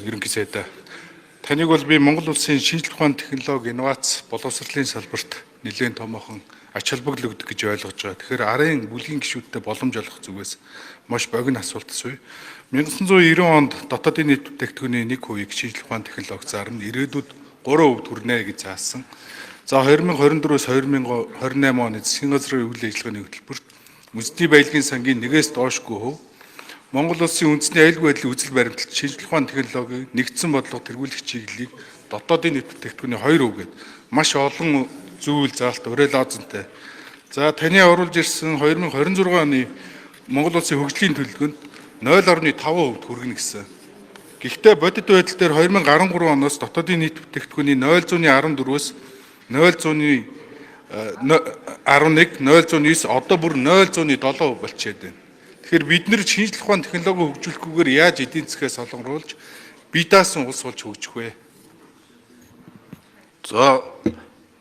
Ерөнхий сайдаа. Таныг бол би Монгол улсын шинжлэх ухааны технологи, инновац, боловсролын салбарт нэлээн томоохон ач холбогдол өгдөг гэж ойлгож байгаа. Тэгэхээр арын бүлгийн гишүүдтэй боломж олгох зүгээс маш богино асуулт асууя. 1990 онд дотоодын нийт бүтээгдэхүүний 1%-ийг шинжлэх ухааны технологи зарна, ирээдүйд 3% хүрнэ гэж заасан. За, 2024-өөс 2028 оны засгийн газрын үйл ажиллагааны хөтөлбөрт үндэсний баялагын сангийн нэгээс доошгүй хувь, Монгол улсын үндэсний аюулгүй байдлын үзэл баримтлалт, шинжлэх ухааны технологийн нэгдсэн бодлого тэргүүлэх чиглэлийг дотоодын нийт бүтээгдэхүүний 2% гээд маш олон зүйл заалт уриал лозунтай. За, таны оруулж ирсэн 2026 оны Монгол улсын хөгжлийн төлөвлөгөөнд 0.5% хүргэнэ гэсэн. Гэхдээ бодит байдал дээр 2013 оноос дотоодын нийт бүтээгдэхүүний 0.14-өөс 0.11 0.9, одоо бүр 0.7% болчиход байна. Тэгэхээр бид нар шинжлэх ухааны технологи хөгжүүлэхгүйгээр яаж эдийн засгаа солонгоруулж, бие даасан улс болж хөгжих вэ? За,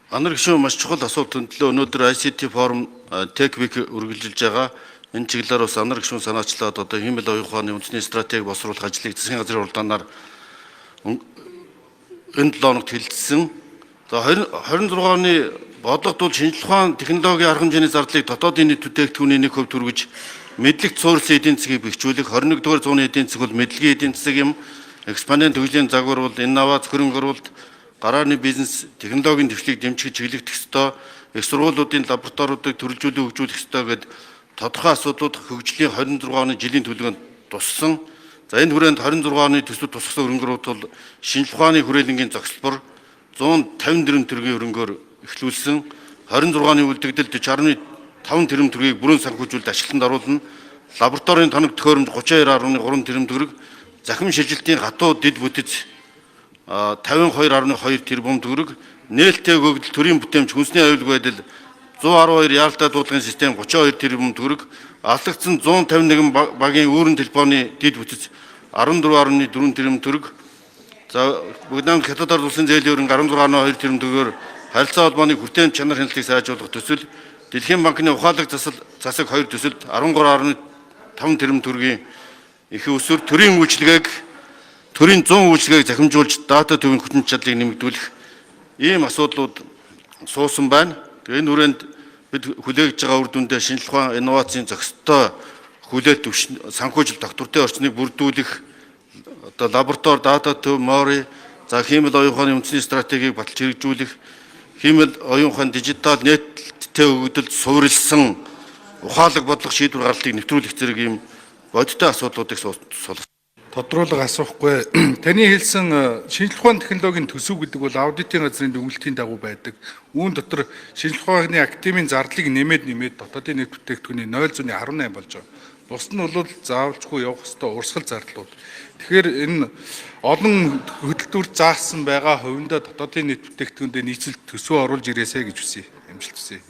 Анар гишүүн маш чухал асуулт өндөрлөө. Өнөөдөр ICT форум Tech Week үргэлжилж байгаа. Энэ чиглэлээр бас Анар гишүүн санаачлаад одоо хиймэл оюун ухааны үндэсний стратеги боловсруулах ажлыг засгийн газрын хуралдаанаар энэ 7 хоногт хэлэлцсэн. За, 26 оны бодлогод бол шинжлэх ухаан технологийн арга хэмжээний зардлыг дотоодын нийт бүтээгдэхүүний 1% түргэж, мэдлэгт суурилсан эдийн засгийг бэхжүүлэх. 21 дугаар зууны эдийн засаг бол мэдлэгийн эдийн засаг юм. Экспонент хөгжлийн загвар бол инновац, хөрөнгө оруулалт, гарааны бизнес, технологийн дэвшлийг дэмжих чиглэгдэх ёстой. Их сургуулиудын лабораториудыг төрөлжүүлэн хөгжүүлэх ёстой гээд тодорхой асуудлууд хөгжлийн 26 оны жилийн төлөвлөгөөнд туссан. За, энэ хүрээнд 26 оны төсөв тусгасан хөрөнгө оруулалт бол шинжлэх ухааны хүрээлэнгийн зохицлбор 154 төгрөгийн хөрөнгөөр эхлүүлсэн. 26 оны үлдэгдэл 40.5 тэрбум төгрөгийг бүрэн санхүүжүүлэлт ашиглалтанд оруулна. Лабораторийн тоног төхөөрөмж 32.3 тэрбум төгрөг, захим шилжилтийн хатуу дэд бүтэц 52.2 тэрбум төгрөг, нээлттэй өгөгдөл, төрийн бүтээмж, хүнсний аюулгүй байдал 112 яаралтай дуудлагын систем 32 тэрбум төгрөг, алдагдсан 151 багийн үүрэн телефоны дэд бүтэц 14.4 тэрбум төгрөг. За, Бүгд Хятад Ард улсын зээлийн хөрөнгө 16.2 тэрбум төгрөгөөр харилцаа холбооны хүртээмж, чанар хяналтыг сайжруулах төсөл, Дэлхийн банкны ухаалаг засал засаг хоёр төсөлд 13.5 тэрбум төгрөгийн их өсвөр, төрийн үйлчилгээг, төрийн 100 үйлчилгээг захимжуулж дата төвийн хүчин чадлыг нэмэгдүүлэх ийм асуудлууд суусан байна. Тэгээ энэ хүрээнд бид хүлээгдэж байгаа үр дүндээ шинжлэх ухаан инновацийн зохистой хүлээлт төвшин, санхүүжилт тогтвортой орчныг бүрдүүлэх, одоо лаборатори, дата төв, мори, за, хиймэл оюун ухааны үндэсний стратегийг баталж хэрэгжүүлэх, хиймэл оюун ухаан дижитал нээлттэй өгөгдөлд суурилсан ухаалаг бодлого шийдвэр гаргалтыг нэвтрүүлэх зэрэг ийм бодиттой асуудлуудыг суулгасан. Тодруулга асуухгүй. Таны хэлсэн шинжлэх ухааны технологийн төсөв гэдэг бол аудитын газрын дүгнэлтийн дагуу байдаг. Үүн дотор шинжлэх ухааны академийн зардлыг нэмээд дотоодын нийт бүтээгдэхүүний 0.18 болж байгаа. Бусд нь бол заавалчгүй явах ёстой урсгал зардлууд. Тэгэхээр энэ олон хөтөлбөр заасан байгаа хувиндаа дотоодын нийт бүтээгдэхүүндээ нийцэлт төсөв оруулж ирээсэй гэж хүсье. Амжилт хүсье.